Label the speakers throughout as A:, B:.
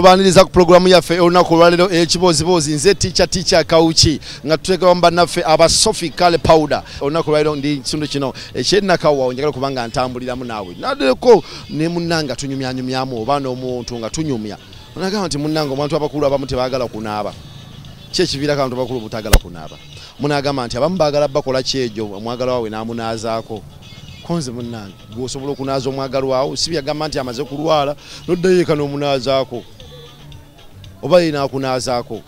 A: Tubaniriza ku programu yaffe olunaku olwaleero ekibooziboozi. Nze Teacher Kawuki nga tuteekawo bannaffe aba Sophie Kale Powder. Olunaku olwaleero ndi kitundu kino eky'ennakawa, njagala kubanga ntambuliramu naawe naddeko ne munnanga tunyumyanyumyamu oba n'omuntu nga tunyumya. Onagamba nti munnanga omuntu abakulu abamu tebaagala kunaaba. Ki ekiviirako abantu abakulu obutaagala kunaaba? Munaagamba nti abamu baagala bakola kyejo omwagalwa waabwe n'amunaazaako. Konze munnange gwe osobola okunaaza omwagalwa wo, si byagamba nti amaze kulwala n'oddayo eka n'omunaazaako oba ye n'akunaazaako.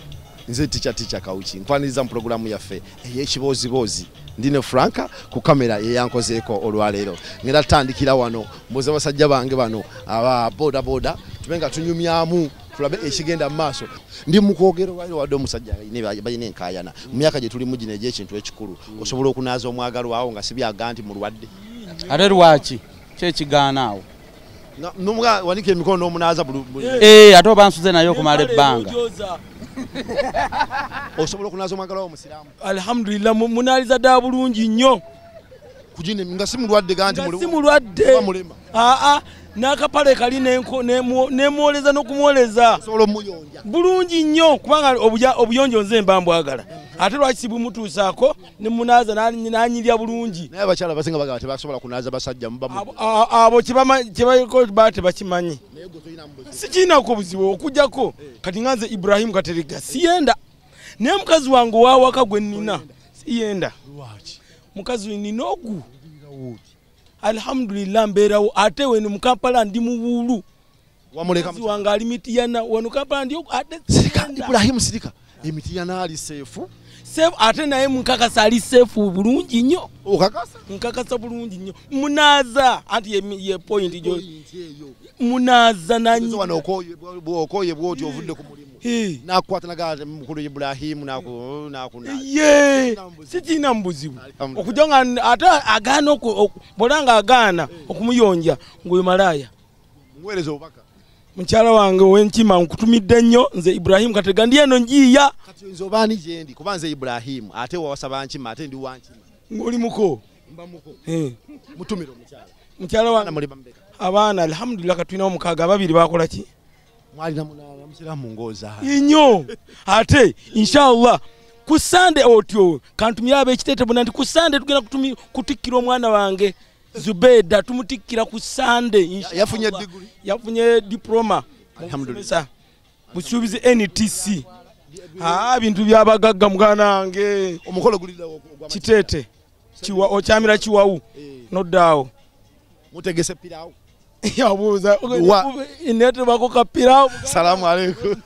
A: Nze Teacher Kawuki nkwaniriza mu pulogulaamu yaffe ey'ekibooziboozi. Ndi ne Franka ku kamera yeyankozeeko olwaleero. Ngenda tutandikira wano mbuuza basajja bange bano aba boda boda tube nga tunyumyamu tulabe ekigenda mu maaso. Ndi mu kwogera olwaleero wadde omusajja balina enkaayana mu myaka gye tulimu gino egy'ekintu ekikulu. Osobola okunaaza omwagalwa wo nga si byaga nti mulwadde.
B: Ate lwaki kyekigaana awo?
A: Wanika emikono n'omunaaza
B: ate oba nsuze naye okumala ebbanga.
A: Osobola okunaaza omwagalwa wo omusiraamu?
C: Alhamdulillah, munaaliza ddala bulungi nnyo.
A: Kugine nga si mulwadde ga nti
C: si mulwadde. Aa, n'akapale kali nemwoleza n'okumwoleza.
A: Osobola omuyonja
C: bulungi nnyo kubanga obuyonjo nze mba mbwagala. Ate lwaki sibumutuusaako ne munaaza n'anyirya bulungi.
A: Naye abakyala abasinga bagamba tebasobola kunaaza basajja muba
C: abo kyebaliko ba tebakimanyi. Sikirinako buzibu okuggyako kati nga nze Ibrahim Katerega siyenda, naye mukazi wange ow'awaka gwe nnina siyenda. Mukazi nina ogu alhamdulillah mbeerawo, ate weno mu Kampala ndi mubuulu. Mukazi wange ali Mitiyana, wano Kampala ndi ate
A: sirika. Ibrahim sirika, Emitiyana ali seefu.
C: Seefu ate naye munkakasa ali seefu bulungi nnyo.
A: Okakasa?
C: Nkakasa bulungi nnyo. Munaaza anti ye point gyo. Munaaza nanyi.
A: Wano okoye bw'oti ovudde ku mulimu. Nakukwata naga mukulu Ibrahim nakunaaza.
C: Ye, sikirina buzibu. Okujja nga ate agaana bw'olaba nga agaana okumuyonja ng'oyo malaaya.
A: Muweereza obubaka.
C: Mukyala wange ow'enkima nkutumidde nnyo nze Ibrahim Katerega ndi eno njiiya.
A: Kati nze obaani gye ndi kuba nze Ibrahim ate wawasaba nkima ate ndi wankima.
C: Ng'oli muko?
A: Mba muko. Mutumire omukyala.
C: Mukyala wange abaana alhamdulillah katulinawo mukaaga, ababiri bakola ki?
A: Mwalina munaana musiraamu ng'ozaala.
C: Nnyo ate inshallah ku Sande otyo kantumire ab'ekiteete bonna nti ku Sande tugenda kutikkira omwana wange Zubeda, tumutikkira ku Sande.
A: Yafunye degree?
C: Yafunye diploma.
A: Alhamdulillah.
C: Busuubizi NTC. Bintu by'abagagga muganda wange.
A: Omukolo gulira
C: Kiteete. Okyamira Kiwawu. Noddaawo.
A: Mutegese piraawo.
C: Yabuuza. Neetebako ka piraawo.
A: Salaamu aleikum.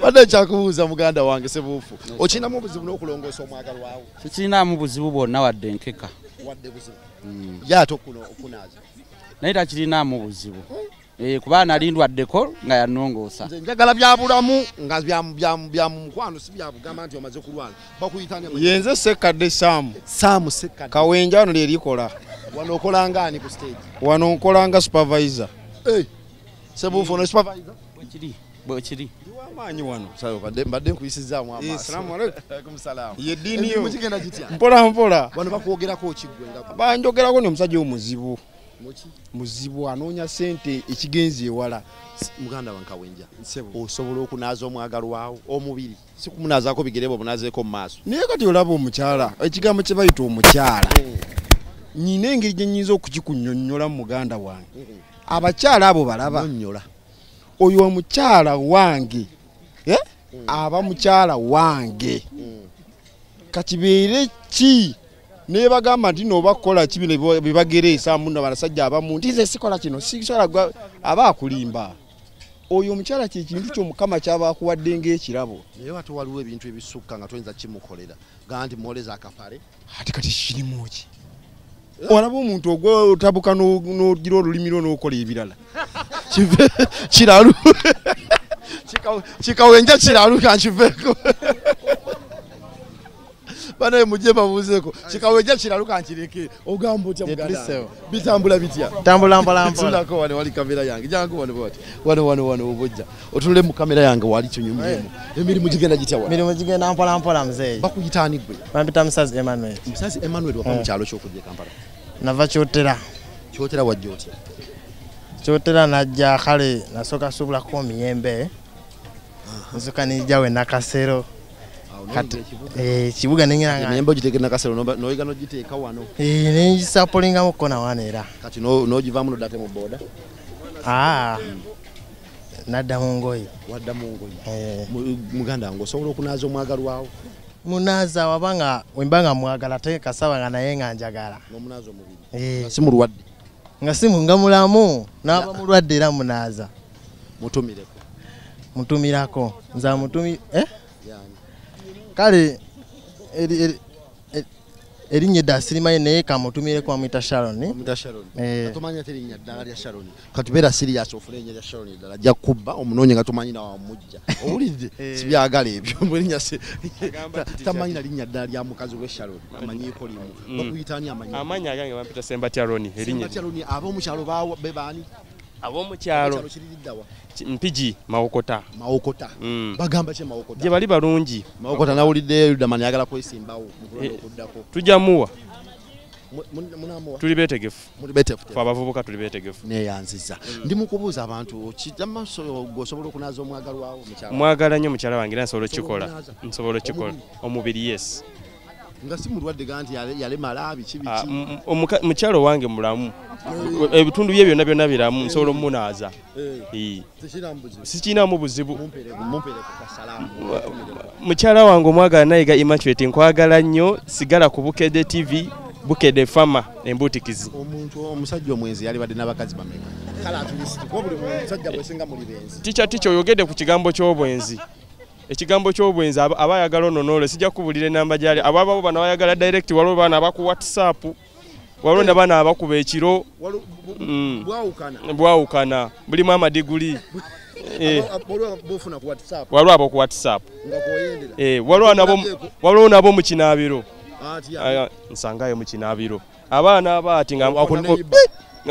A: Badde nkyakubuuza muganda wange Sebuufu. Okirinamu obuzibu n'okulongoosa omwagalwa wo?
B: Sikirinaamu buzibu bwonna wadde enkeka.
A: Wadde buzibu. Ye ate okunaaza?
B: Naye takirinaamu buzibu. Kuba nali ndwaddeko nga yannongoosa.
A: Nze njagala bya bulamu nga bya mukwano si bya bugamba nti omaze kulwala. Bakuyita ani?
D: Ye nze Ssekadde Saamu.
A: Saamu Ssekadde.
D: Kawenja wano lye likola.
A: Wano okola nga ani ku stage?
D: Wano nkola nga supervisor.
A: Sebuufu ono supervisor?
B: Bwekiri. Bwekiri.
D: Ndi w'amaanyi wano.
A: Sawa, mbadde nkuyisizzaamu amaaso.
D: Salaamu aleikum.
A: Alaikum salaam.
D: Ye ddiini yo.
A: Kigenda kitya?
D: Mpola mpola.
A: Wano bakwogerako ki ggwe nga?
D: Banjogerako ni omusajja omuzibu. Muzibu anoonya ssente ekigenzi ewala.
A: Muganda wange Kawenja, osobola okunaaza omwagalwa wo omubiri, si kumunaazaako bigere bwe omunaazeeko mu maaso.
D: Naye kati olaba omukyala, ekigambo kye bayita omukyala, nnina engeri gye nnyinza okukikunnyonnyola muganda wange. Abakyala abo balaba.
A: Nnyonnyola.
D: Oyo omukyala wange, aba mukyala wange. Kakibeere ki? Naye bagamba nti n'oba kukola ki bino bye bagereesa muno abasajja abamu nti nze sikola kino, sisobola, aba akulimba. Oyo omukyala kye kintu ky'Omukama ky'aba akuwadde ng'ekirabo.
A: Naye ate waliwo ebintu ebisukka nga toyinza kimukolera. Gamba nti mwoleza akapale.
D: Ate kati kirimu ki? Olaba omuntu ogwo otabuka n'ogira olulimi lwo n'okola ebirala.
A: Kiralu. Kikawenja kiralu kankiveeko. Banaye mujje babuuzeeko. Kikawenja kiralu kankireke. Ogamba otya muganda wange? Bitambula bitya?
E: Tambula mpola mpola.
A: Tunako wano wali kamera yange. Jangu wano bw'oti. Wano wano wano obujja. Otunule mu kamera yange wali kinyumyemu. Emirimu gigenda gitya wano?
E: Emirimu gigenda mpola mpola mzeeyi.
A: Bakuyita ani ggwe?
E: Bampita Musazi Emmanuel.
A: Musazi Emmanuel wava mu kyalo ky'okujja e Kampala?
E: Nava Kyotera.
A: Kyotera wajja otya?
E: Kyotera najja kale nasooka suubulako emiyembe. Nsooka nijja we Nakasero. Kati kibuga nengera nga
A: emiyembe ogiteeka Nakasero n'oyiga n'ogiteeka wano.
E: Nengisapolingamu kona wano era.
A: Kati n'ogivaamu n'odda ate mu booda?
E: Nadda mu ngoye.
A: Wadda mu ngoye. Muganda wange osobola okunaaza omwagalwawo?
E: Munaaza wabanga wemba nga mwagala ate kasaba nga naye nga njagala.
A: N'omunaaza omubiri. Si mulwadde?
E: Nga si nga mulamu n'aba mulwadde era munaaza.
A: Mutumireko.
E: Mutumirako. Nza mutumi Kale erinnya ddala sirimanyi naye kamutumireko amuyita Sharon.
A: Amuyita Sharon. Tomanya terinnya ddala lya Sharon. Kati beera serious ofune erinnya lya Sharon ddala ajja kubba omunoonye nga tomanyi na wamujja. Owulidde? Sibyagala ebyo. Erinnya tamanyi na linnya ddala lya mukazi we Sharon. Amanyiiko limu. Bakuyita ani amanyi?
F: Amannya agange bampita Sembatya Ronnie. Erinnya.
A: Sembatya Ronnie ab'omukyalo be baani?
F: Ab'omukyalo Mpigi Mawokota.
A: Mawokota. Bagamba ki Mawokota?
F: Gye bali balungi.
A: Mawokota nawulidde Ludamani ayagala kwesimbawo mu kulonda okuddako.
F: Tujja muwa.
A: Munamuwa.
F: Tuli beetegefu.
A: Muli beetegefu.
F: Ffe abavubuka tuli beetegefu.
A: Neeyanzizza. Ndi mu kubuuza abantu osobola okunaaza omwagalwawo mukyala?
F: Mwagala nnyo mukyala wange era nsobola okukikola. Nsobola okukikola. Omubiri yes.
A: Nga si mulwadde ga nti yalemala biki biki.
F: Mukyalo wange mulamu. Ebitundu bye byonna byonna biramu nsobola omunaaza. Sikirinamu buzibu.
A: Mumpeere ku kasalaamu.
F: Mukyala wange omwagala Nayiga Immaculate nkwagala nnyo sigala ku Bukedde TV, Bukedde Fama embuutikizi.
A: Omuntu omusajja omwenzi yalibadde n'abakazi bameka? Kale atulisiti kuba buli musajja bwesinga muli benzi.
F: Tica oyogedde ku kigambo ky'obwenzi. Ekigambo ky'obwenzi aba ayagala ononoole sijja kubulira enamba gyali ababo bano bayagala direct waliwo bano abaku WhatsApp waliwo na bano abakuba ekiro bwawukana bulimu amadiguli waliwo abo ku WhatsApp waliwo nabo mu kinaabiro nsangayo mu kinaabiro abaana abaati nga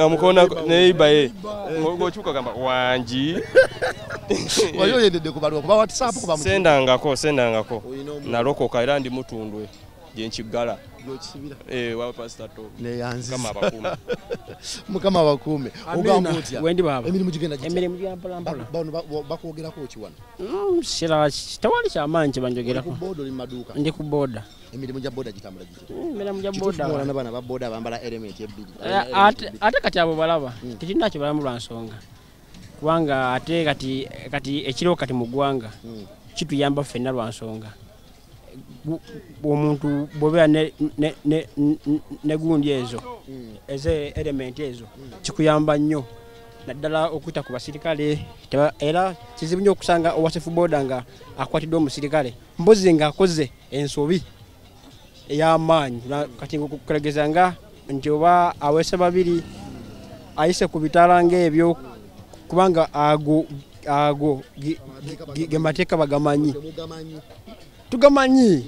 F: mukona neighbor ye ngochuka gamba wangi
A: wayo yendede kubalwa kuba WhatsApp kuba
F: sendangako nalokoka era ndi mutundwe je nkigala wa pastor to
A: neyanzi kama mukama bakuume ogamba otya
G: wendi baba
A: emirimu gigenda gitya
G: emirimu gya mpola mpola
A: bano bakwogerako ki wano
G: sira tewali kyamaanyi kye banjogerako
A: ku boda oli maduuka
G: ndi ku boda
A: emirimu gya boda gitambula gitya
G: emirimu gya boda
A: kituufu n'abaana ba boda bambala element ebbiri
G: ate kati abo balaba tekirina kye balamu lwa nsonga kubanga ate kati ekiro kati mu ggwanga kituyamba ffenna lwa nsonga omuntu bw'obeera ne gundi ezo eze element ezo kikuyamba nnyo naddala okuyita ku basirikale era kizibu nnyo okusanga owa safe boda nga akwatiddwa omusirikale mpozi ng'akoze ensobi ey'amaanyi kati okulegeza nga nti oba awese babiri ayise ku bitaala ng'ebyo kubanga ago ge mateeka bagamanyi tugamanyi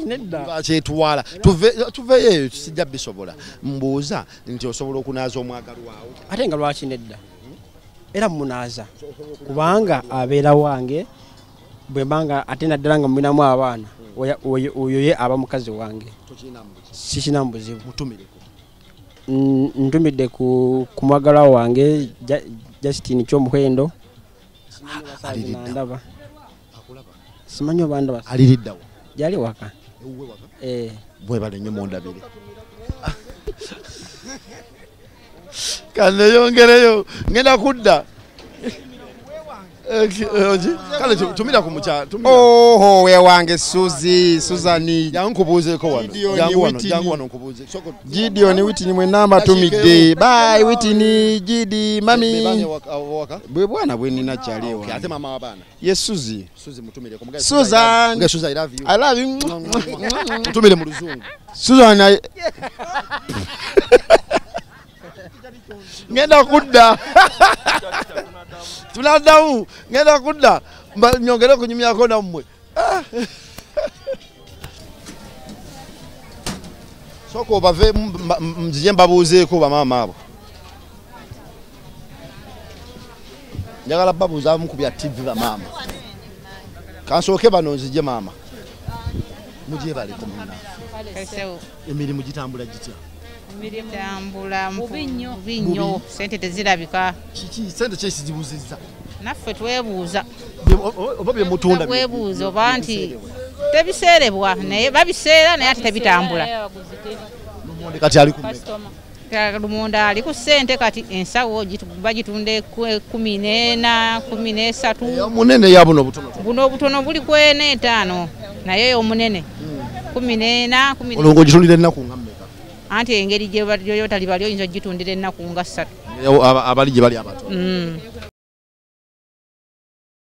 G: nedda
A: kyetwala tuveeyo eyo sijja bisobola mbuuza nti osobola okunaaza omwagalwawo
G: ate nga lwaki nedda era munaaza kubanga abeera wange bwe mbanga ate naddala nga mulinamu abaana oyo ye aba mukazi wange sikirinamu buzibu ntumidde ku mwagalwa wange Justin Kyomuhendo ndaba simanyi oba ndaba
A: aliriddawa
G: gyali waka
A: bwebale nnyo mundabire kaneyongereyo ngenda kudda kale tumira ku mukyala
D: oho wewange Suzy Suzani
A: jangu nkubuuzeeko wano jangu wano nkubuuze
D: Gideon Witini mwenamba tumidde bye Witini Gidi mami bwe bwana bwe nina kyali ewa
A: ate mama w'abaana
D: ye Suzy
A: Suzy mutumireko
D: Susan
A: nge Suzy I love you
D: I love you
A: mutumire mu luzungu
D: Susan
A: ngenda kudda tunaddamu ngenda kudda nyongere okunyumyako nammwe sooka obave nzije mbabuuzeeko bamaama abo njagala babuuzaamu ku bya TV bamaama kansooke bano nzije maama mugyebaleko munnange emirimu gitambula gitya
H: Tambula bubi nnyo, sente tezirabika.
A: Kiki sente ki ekizibuzizza?
H: Naffe twebuuza.
A: Oba bye mutunda
H: twebuuza oba nti tebiseerebwa, naye babiseera naye ate tebitambula.
A: Lumonde kati ali ku mmeka?
H: Lumonde ali ku ssente kati ensawo bagitunda 14, 13.
A: Omunene ya buno obutono.
H: Buno obutono buli ku 4.5 naye omunene 14, 10.
A: Olwo ng'ogitundira ennaku nga mmeka?
H: Anti engeri gye tali bali oyinza ogitundira ennaku nga 3.
A: Abali gye bali abato.